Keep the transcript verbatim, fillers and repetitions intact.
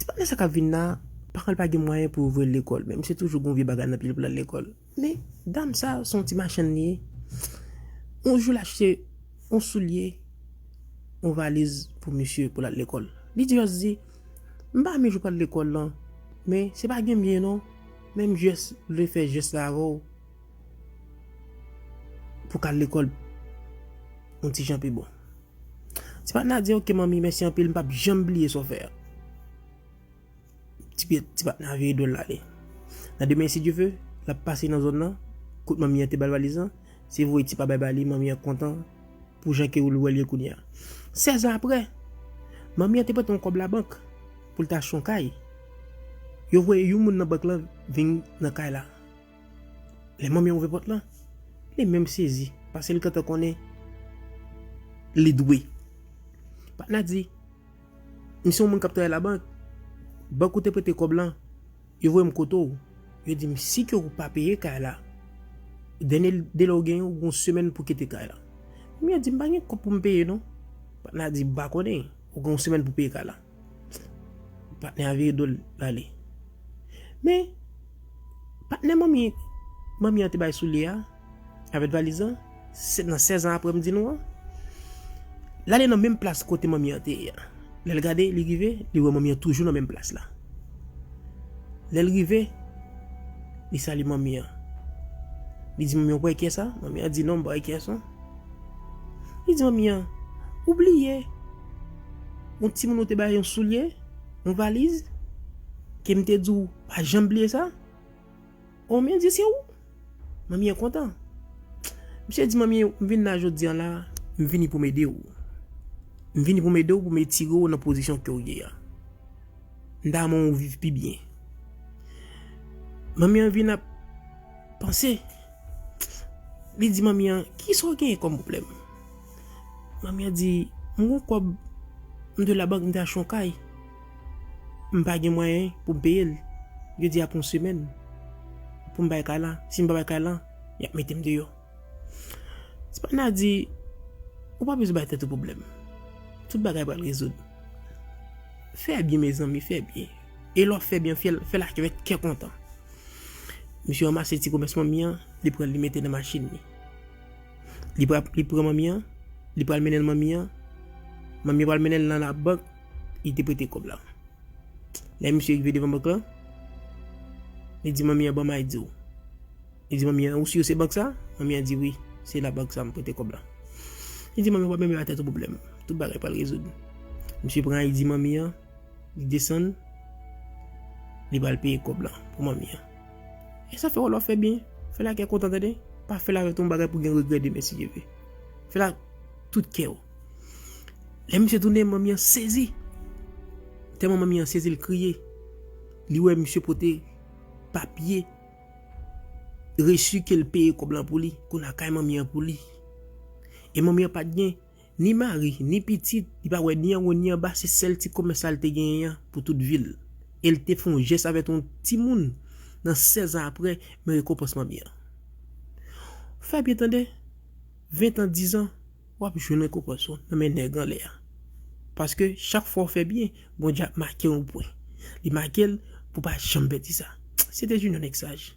Ti patnè sa k ap vin la, paran l pa gen mwayen pou yo voye l lekòl, men misye toujou gen yon vye bagay nan pye l pou l al lekòl. Men dam sa, se yon ti machann li ye. Yon jou, l achte yon soulye, yon valiz pou misye pou l al lekòl. Li di, jis di, "M pa renmen jan w pral lekòl lan, men se pa gen byen non, men m jis vle fè jès la avè w pou w ka al lekòl yon ti jan pi bon." Ti patnè a di, "Oke, manmi, mèsi anpil, m p ap janm bliye sa w fè a." Ti, ti patnè a vire do l ale. Nan demen, si Dye vle, l ap pase nan zòn nan, kot manmi an te ba l valiz lan, se voye ti pa bay ba li, manmi an kontan pou jan ke l wè l ye kounye a. Sèz an apre, manmi an te prete yon kòb labank pou l ta achte yon kay. Yo voye yon moun nan bank lan vin nan kay la. Lè manmi an ouvè pòt lan, li menm sezi, paske l gentan konnen li dwe. Patnè a di, "M se yon moun k ap travay labank. Bank ou te prete kòb lan, yo voye m kote w. Yo di m, si ke ou pa peye kay la, dènye delè ou genyen, ou gen yon semèn pou kite kay la." Manmi an di, "M pa gen kòb pou m peye non." Patnè a di, "M pa konnen, ou gen yon semèn pou peye kay la." Patnè a vire do l ale. Men, patnè manmi, manmi an te bay soulye a, avèk valiz lan, se nan sèz an apre m di nou an, l ale nan menm plas kote manmi an te ye a. Lè l gade, li rive, li wè manmi an toujou nan menm plas la. Lè l rive, li salye manmi an. Li di, "Manmi, ou pa wè kiyès sa?" Manmi an di, "Non, m pa wè kiyès non." Li di, "Manmi an, ou bliye yon timoun ou te bay yon soulye, yon valiz, ke m te di w pa janm bliye sa?" O, manmi an di, "Se ou?" Manmi an kontan. Misye di, "Manmi, m vin la jodi an la, m vini pou m ede w. M vini pou m ede w, pou m etire w nan pozisyon ke w ye a. M ta renmen w viv pi byen." Manmi an vin ap panse. Li di manmi an, "Kisa w genyen kòm pwoblèm?" Manmi an di, "M gen yon kòb, m te labank, m te achte yon kay. M pa gen mwayen pou m peye l. Yo di apre yon semèn pou m bay kay la. Si m pa bay kay la, y ap mete m deyò." Ti patnè a di, "Ou pa bezwen bay tèt ou pwoblèm. Tout bagay pral rezoud. Fè byen, mezanmi, fè byen. E lè w ap fè byen, fè l, fè l avèk kè kontan." Misye ranmase ti komès manmi an, li pran l, li mete nan machin li. Li pran, li pran manmi an, li pral mennen l manmi an. Manmi an pral mennen l nan labank, li te prete kòb la. Lè misye rive devan bank lan, li di manmi an, "Ban m I D ou." Li di manmi an, "Ou si se bank sa?" Manmi an di, "Wi, se labank sa m prete kòb la." Li di manmi an, "Ou pa menm bay tèt ou pwoblèm. Tout bagay pral rezoud." Misye pran I D manmi an, li desann, li pral peye kòb la pou manmi an. E sa fè w lè w fè byen, fè l ak kè kontan, tande. Pa fè l avèk yon bagay pou gen regrè demen, si Dye vle. Fè l ak tout kè w. Lè misye tounen, manmi an sezi. Tèlman manmi an sezi, l kriye. Li wè misye pote papye resi ke l peye kòb lan pou li, kounye a kay manmi an pou li. E manmi an pa t gen ni mari, ni pitit, li pa wè ni anwo ni anba, se sèl ti komès sa l te genyen an pou tout vi l. E l te fè yon jès avèk yon timoun nan sèz an apre, men rekonpans manmi an. Fè byen tande, ven tan, diz an, w ap jwenn rekonpans ou nan men nèg anlè a. Paske chak fwa w fè byen, Bondye ap make yon pwen. Li make l pou w pa janm pèdi sa. Se te Junior Nèg Saj.